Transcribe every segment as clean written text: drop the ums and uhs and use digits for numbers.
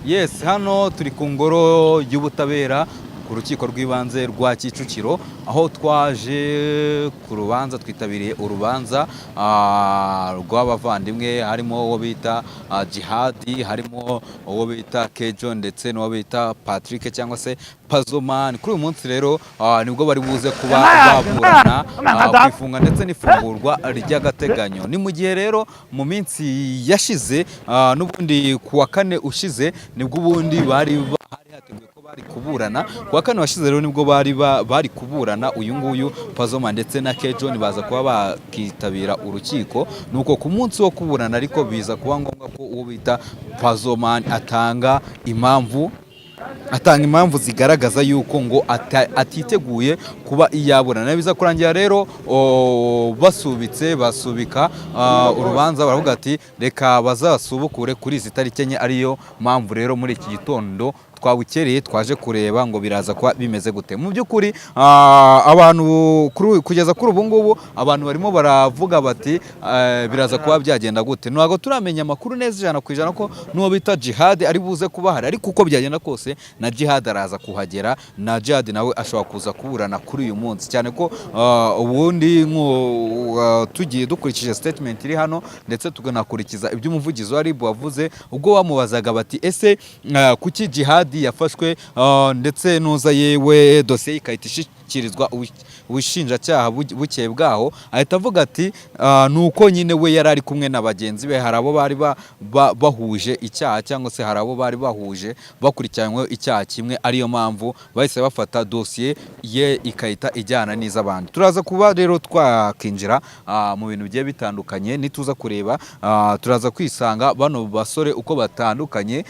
Yes, hano turi ku Ngoro y'Ubutabera, ku Rukiko rw'Ibanze rwa Kicukiro, aho twaje ku rubanza, twitabiriye urubanza rw'abavandimwe, harimo uwo bita Jihadi, harimo uwo bita Kejo, ndetse n'uwo bita Patrick cyangwa se Pazomani. Kuri uyu munsi rero nibwo bari buze kuba baburana ku ifunga ndetse n'ifungurwa ry'agateganyo. Ni mu gihe rero mu minsi yashize, n'ubundi ku wa kane ushize, nibwo ubundi bari hari hateguwe ko bari kuburana. Ku wa kane washize rero nibwo bari kuburana, uyu nguyu Pazoma ndetse na Kejon baza kuba bakitabira urukiko. Nuko ku munsi wo kuburana ariko biza kuba ngombwa ko uwo bita Pazoman atanga impamvu zigaragaza yuko ngo atiteguye kuba yaburana. Biza kurangira rero basubitse, basubika urubanza, baravuga ati reka bazasubukure kuri izi tariki 4. Ariyo mpamvu rero muri iki gitondo twabukereye twaje kureba ngo biraza kuba bimeze gute. Mu by'ukuri abantu kugeza kuri ubu ngubu abantu barimo baravuga bati biraza kuba byagenda gute? Ntabwo turamenya amakuru neza 100% ko n'uwo bita Jihad ari buze kuba ahari, ariko uko byagenda kose na Jihad araza kuhagera, na Jihad nawe ashobora kuza kuburana kuri uyu munsi, cyane ko ubundi tugiye dukurikije statement iri hano, ndetse tukanakurikiza ibyo umuvugizi wa RIB wavuze ubwo bamubazaga bati ese kuki Jihad yafashwe, ndetse nuza yewe dosiye ikahita ishyikirizwa ubushinjacyaha bukeye bwaho, ahita avuga ati ni uko nyine we yari ari kumwe na bagenzi be, hari abo bari bahuje icyaha, cyangwa se hari abo bari bahuje bakurikiranyweho icyaha kimwe, ariyo mpamvu bahise bafata dosiye ye ikahita ijyana n'iz'abandi. Turaza kuba rero twakinjira mu bintu bigiye bitandukanye. Nituza kureba, turaza kwisanga bano basore uko batandukanye,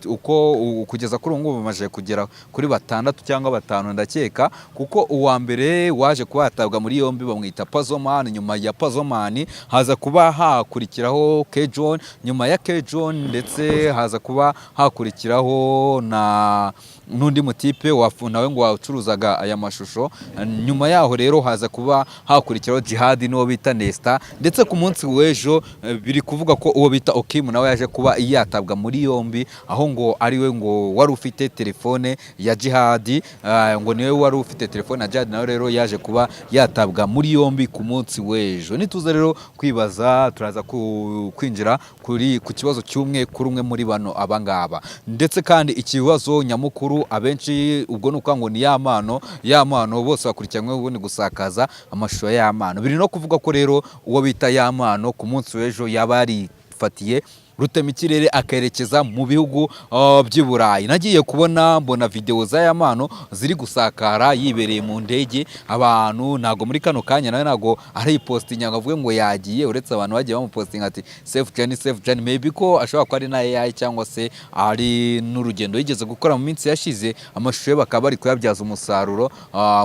uko kugeza kuri ubu ngubu bamaze kugera kuri batandatu cyangwa batanu ndakeka, kuko uwa mbere waje kuba yatabwa muri yombi bamwita Pazomani. Nyuma ya Pazomani haza kuba hakurikiraho Kejon, nyuma ya Kejon ndetse haza kuba hakurikiraho na n'undi mutipe nawe ngo wacuruzaga aya mashusho. Nyuma yaho rero haza kuba hakurikiraho Jihad n'uwo bita Nesta, ndetse ku munsi w'ejo biri kuvuga ko uwo bita Okimu nawe yaje kuba yatabwa muri yombi, aho ngo ariwe ngo wari ufite telefone ya Jihad, ngo niwe wari ufite telefone ya Jihad, nawe rero yaje kuba yatabwa muri yombi ku munsi w'ejo. Nituza rero kwibaza, turaza kwinjira ku kibazo cy'umwe kuri umwe muri bano abangaba, ndetse kandi ikibazo nyamukuru abenshi ubwo ni ukuvuga ngo ni Yampano. Yampano bose bakurikiranyweho ubundi gusakaza amashusho ya Yampano. Biri no kuvuga ko rero uwo bita Yampano ku munsi w'ejo yaba yarifatiye rutemikirere akerekeza mu bihugu by'i Burayi. Nagiye kubona mbona videwo za Yampano ziri gusakara yibereye mu ndege. Abantu ntabwo muri kano kanya nawe ntabwo arayipostinga ngo avuge ngo yagiye, uretse abantu bagiye bamupostinga ati "Safe journey, safe journey". Maybe ko ashobora kuba ari na AI cyangwa se ari n'urugendo yigeze gukora mu minsi yashize, amashusho ye bakaba bari kuyabyaza umusaruro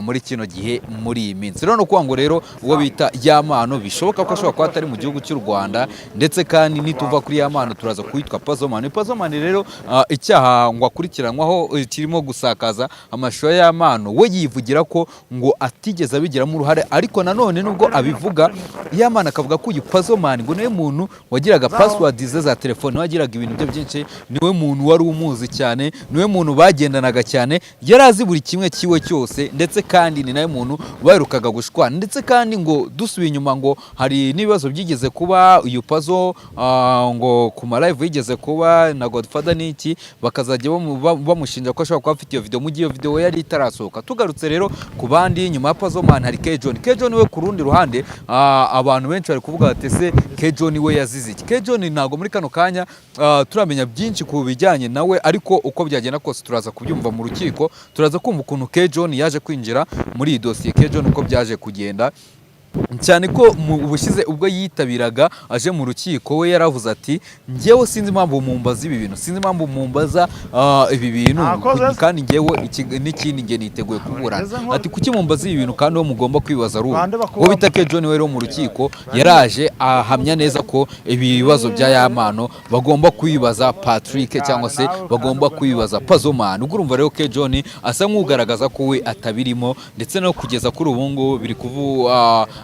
muri kino gihe, muri iyi minsi. Rero ni ukuvuga ngo rero uwo bita Yampano bishoboka ko ashobora kuba atari mu gihugu cy'u Rwanda. Ndetse kandi nituva kuri Yampano turaza kuwitwa Pazomani. Pazomani rero icyaha ngo akurikiranwaho kirimo gusakaza amashusho y'Yampano, we yivugira ko ngo atigeze abigiramo uruhare, ariko nanone nubwo abivuga, Yampano akavuga ko uyu Pazomani ngo niwe muntu wagiraga password ze za telefone, wagiraga ibintu bye byinshi, niwe muntu wari umuzi cyane, niwe muntu bagendanaga cyane, yari azi buri kimwe kiwe cyose, ndetse kandi ni nawe muntu baherukaga gushwana. Ndetse kandi ngo dusubiye inyuma, ngo hari n'ibibazo byigeze kuba, uyu Pazo ngo ku ma live yigeze kuba na Godfather n'iki, bakazajya bamushinja ko ashobora kuba afite iyo video mu gihe iyo video yari itarasohoka. Tugarutse rero ku bandi, nyuma ya Pazoman hari Kejon. Kejon we ku rundi ruhande, abantu benshi bari kuvuga bati ese Kejon we yazize iki? Kejon ntabwo muri kano kanya turamenya byinshi ku bijyanye nawe, ariko uko byagenda kose turaza kubyumva mu rukiko, turaza kumva ukuntu Kejon yaje kwinjira muri iyi dosiye, Kejon uko byaje kugenda, cyane ko mu bushize ubwo yitabiraga aje mu rukiko we yaravuze ati njyewe sinzi impamvu mumbaza ibi bintu, sinzi impamvu mumbaza ibi bintu Nakoze se. kandi njyewe n'ikindi njye niteguye kuburana. Ngeze Ati kuki mumbaza ibi bintu kandi uwo mugomba kwibaza ari uwo? Bande Uwo bakubamo. bita Kejon we rero mu rukiko yaraje ahamya neza ko ibi bibazo bya Yampano bagomba kwibaza Patrick cyangwa se bagomba kwibaza Pazoman. Ubwo urumva rero Kejon asa nk'ugaragaza ko we atabirimo, ndetse no kugeza kuri ubu ngubu biri kuvu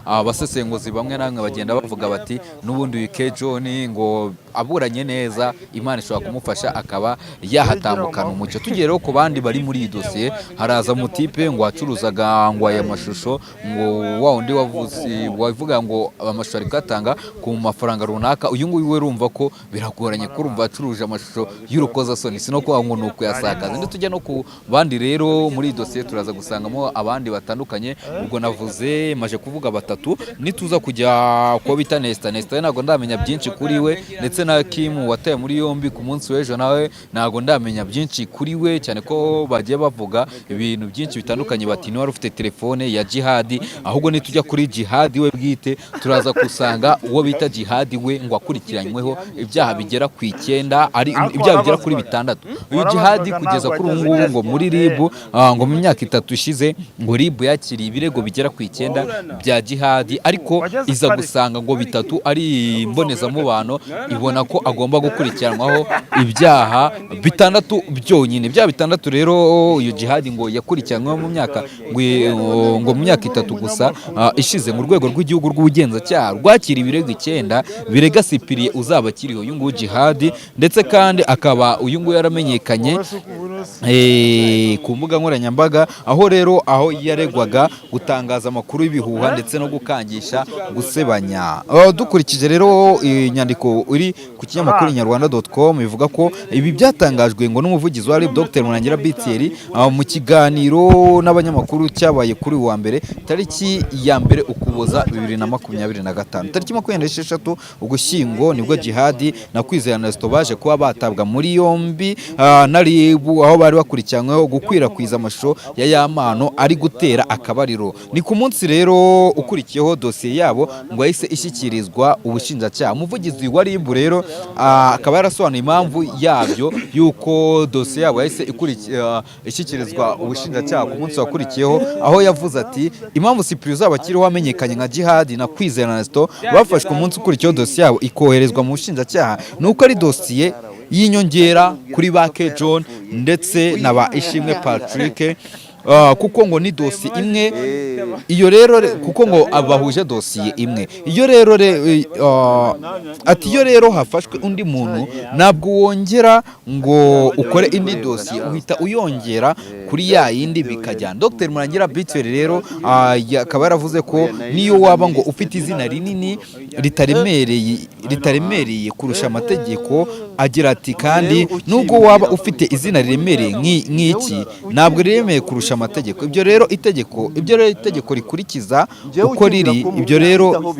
abasesenguzi bamwe na bamwe bagenda bavuga bati n'ubundi uyu Kejon ngo Aburanye neza, Imana ishobora kumufasha akaba yahatambukana umucyo. Tugiye rero ku bandi bari muri iyi dosiye, haraza mutipe ngo wacuruzaga ngo aya mashusho, ngo wa wundi wavuze, wavuga ngo amashusho ari kuyatanga ku mafaranga runaka. Uyu nguyu we urumva ko biragoranye, ko urumva acuruje amashusho y'urukozasoni, si no kuvuga ngo ni ukuyasakaza. Ndetse tujya no ku bandi rero muri iyi dosiye, turaza gusangamo abandi batandukanye. Ubwo navuze, maje kuvuga batatu. Nituza kujya kubo bita Nesta, Nesta we ntabwo ndamenya byinshi kuri we, ndetse na Kim wataye muri yombi ku munsi w'ejo, nawe ntabwo ndamenya byinshi kuri we, cyane ko bagiye bavuga ibintu byinshi bitandukanye, bati niba wari ufite telefone ya Jihadi. Ahubwo nitujya kuri Jihadi we bwite, turaza gusanga uwo bita Jihadi we ngo akurikiranyweho ibyaha bigera ku 9, ari ibyaha bigera kuri 6. Uyu Jihadi kugeza kuri ubu ngubu ngo muri RIB, ngo mu myaka 3 ishize, ngo RIB yakiriye ibirego bigera ku 9 bya Jihadi, ariko iza gusanga ngo bitatu ari imbonezamubano, ibona ko agomba gukurikiranwaho ibyaha 6 byonyine. Ibyaha 6 rero uyu Jihadi ngo yakurikiranyweho mu myaka ngo mu myaka 3 gusa ishize, mu Rwego rw'Igihugu rw'Ubugenzacyaha rwakira ibirego 9 birega Cyprien Uzabakiriho, uyu nguyu Jihadi, ndetse kandi akaba uyu nguyu yaramenyekanye ku mbuga nkoranyambaga, aho rero aho yaregwaga gutangaza amakuru y'ibihuha ndetse no gukangisha gusebanya. Dukurikije rero inyandiko iri ku kinyamakuru inyarwanda.com, ivuga ko ibi byatangajwe ngo n'umuvugizi wa RIB, Dr Murangira B. Thierry, mu kiganiro n'abanyamakuru cyabaye kuri uyu wa mbere, tariki ya 1 Ukuboza 2025. Tariki 26 Ugushyingo nibwo Jihadi na Kwizera Nestor baje kuba batabwa muri yombi na RIB, aho bari bakurikiranyweho gukwirakwiza amashusho ya Yampano ari gutera akabariro. Ni ku munsi rero ukurikiyeho dosiye yabo ngo yahise ishyikirizwa ubushinjacyaha. Umuvugizi wa RIB rero akaba yarasobanuye impamvu yabyo, yuko dosiye yabo yahise ishyikirizwa ubushinjacyaha ku munsi wakurikiyeho, aho yavuze ati: "Impamvu Cyprien Uzabakiriho wamenyekanye nka Jihadi na Kwizera Nestor bafashwe umunsi ukurikiyeho dosiye yabo ikoherezwa mu bushinjacyaha, ni uko ari dosiye y'inyongera kuri ba K John ndetse na ba Ishimwe Patrick, kuko ngo ni dosiye imwe. Iyo rero kuko ngo bahuje dosiye imwe, iyo rero ati iyo rero hafashwe undi muntu, ntabwo wongera ngo ukore indi dosiye, uhita uyongera kuri ya yindi bikajyana." Dr Murangira B. Thierry rero akaba yaravuze ko niyo waba ngo ufite izina rinini ritaremereye kurusha amategeko, agira ati: "Kandi nubwo waba ufite izina riremereye nk'iki, ntabwo riremeye kurusha amategeko. Ibyo rero itegeko rikurikiza uko riri." Ibyo rero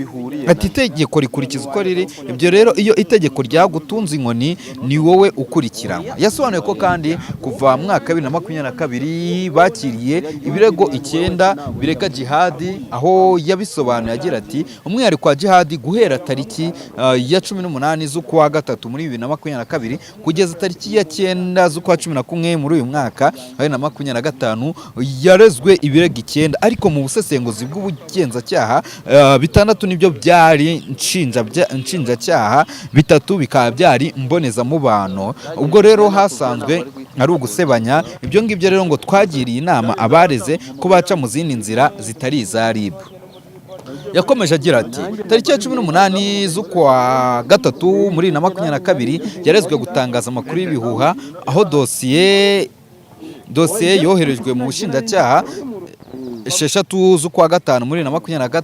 ati: "Itegeko rikurikiza uko riri. Ibyo rero iyo itegeko ryagutunze inkoni, ni wowe ukurikiranwa." Yasobanuye ko kandi kuva mu mwaka wa 2022 bakiriye ibirego 9 birega Jihadi, aho yabisobanuye agira ati: "Umwihariko wa Jihadi, guhera tariki ya 18 z'ukwa gatatu muri 2022 kugeza tariki ya 9 z'ukwa 11 muri uyu mwaka 2025, yarezwe ibirego 9, ariko mu busesenguzi bw'ubugenzacyaha 6 nibyo byari nshinjacyaha, 3 bikaba byari mbonezamubano. Ubwo rero hasanzwe ari ugusebanya. Ibyo ngibyo rero ngo twagiriye inama abareze ko baca mu zindi nzira zitari iza RIB." Yakomeje agira ati: "Tariki ya 18 z'ukwa gatatu muri 2022 yarezwe gutangaza amakuru y'ibihuha, aho dosiye yoherejwe mu bushinjacyaha 6 z'ukwa gatanu muri 2024,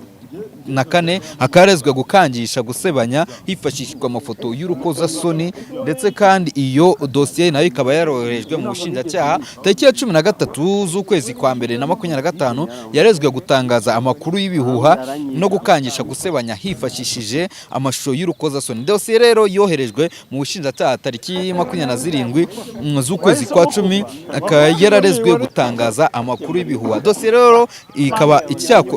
akarezwe gukangisha gusebanya hifashishijwe amafoto y'urukozasoni, ndetse kandi iyo dosiye nayo ikaba yaroherejwe mu bushinjacyaha tariki ya 13 z'ukwezi kwa mbere na 25. Yarezwe gutangaza amakuru y'ibihuha no gukangisha gusebanya hifashishije amashusho y'urukozasoni. Dosiye rero yoherejwe mu bushinjacyaha tariki 27 z'ukwezi kwa 10, akaba yararezwe gutangaza amakuru y'ibihuha. Dosiye rero ikaba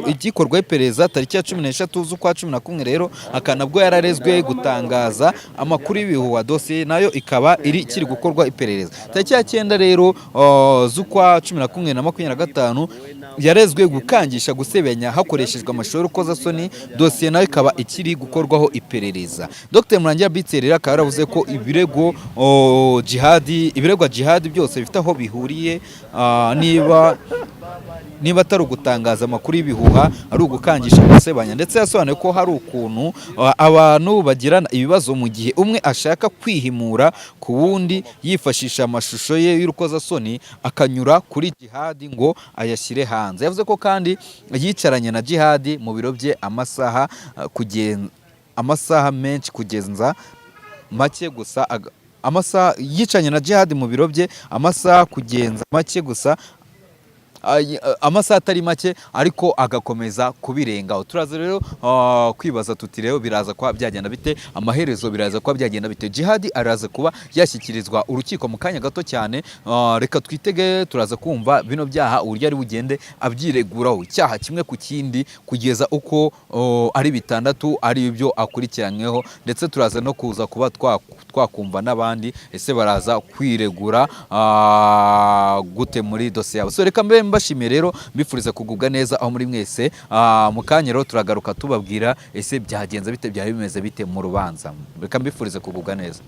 igikorwaho iperereza tariki ya 13 z'ukwa 11. Rero akaba nabwo yararezwe gutangaza amakuru y'ibihuha, dosiye nayo ikaba iri ikiri gukorwa iperereza. Tariki ya 9 rero z'ukwa 11 na 25." Yarezwe gukangisha gusebanya hakoreshejwe amashusho y'urukozasoni, dosiye nayo ikaba ikiri gukorwaho iperereza. Dr Murangira B. Thierry rero akaba yaravuze ko ibirego Jihadi, ibiregwa Jihadi byose bifite aho bihuriye, niba atari ugutangaza amakuru y'ibihuha, ari ugukangisha gusebanya. Ndetse yasobanuye ko hari ukuntu abantu bagirana ibibazo mu gihe umwe ashaka kwihimura ku wundi yifashisha amashusho ye y'urukozasoni akanyura kuri Jihadi ngo ayashyire hanze. Yavuze ko kandi yicaranye na Jihadi mu biro bye amasaha amasaha menshi kugeza make gusa amasaha yicaranye na Jihadi mu biro bye amasaha kugenza make gusa, amasaha atari make, ariko agakomeza kubirengaho. Turaza rero kwibaza tuti: rero biraza kuba byagenda bite? Amaherezo biraza kuba byagenda bite? Jihadi araza kuba yashyikirizwa urukiko mu kanya gato cyane. Reka twitege, turaza kumva bino byaha uburyo ari bugende abyireguraho, icyaha kimwe ku kindi, kugeza uko ari bitandatu ari byo akurikiranyweho. Ndetse turaza no kuza kuba twakumva n'abandi, ese baraza kwiregura gute muri dosiye yabo? So reka mbe mbashimiye rero, mbifuriza kugubwa neza aho muri mwese. Mu kanya rero turagaruka tubabwira ese byagenze bite, byari bimeze bite mu rubanza. Reka mbifurize kugubwa neza.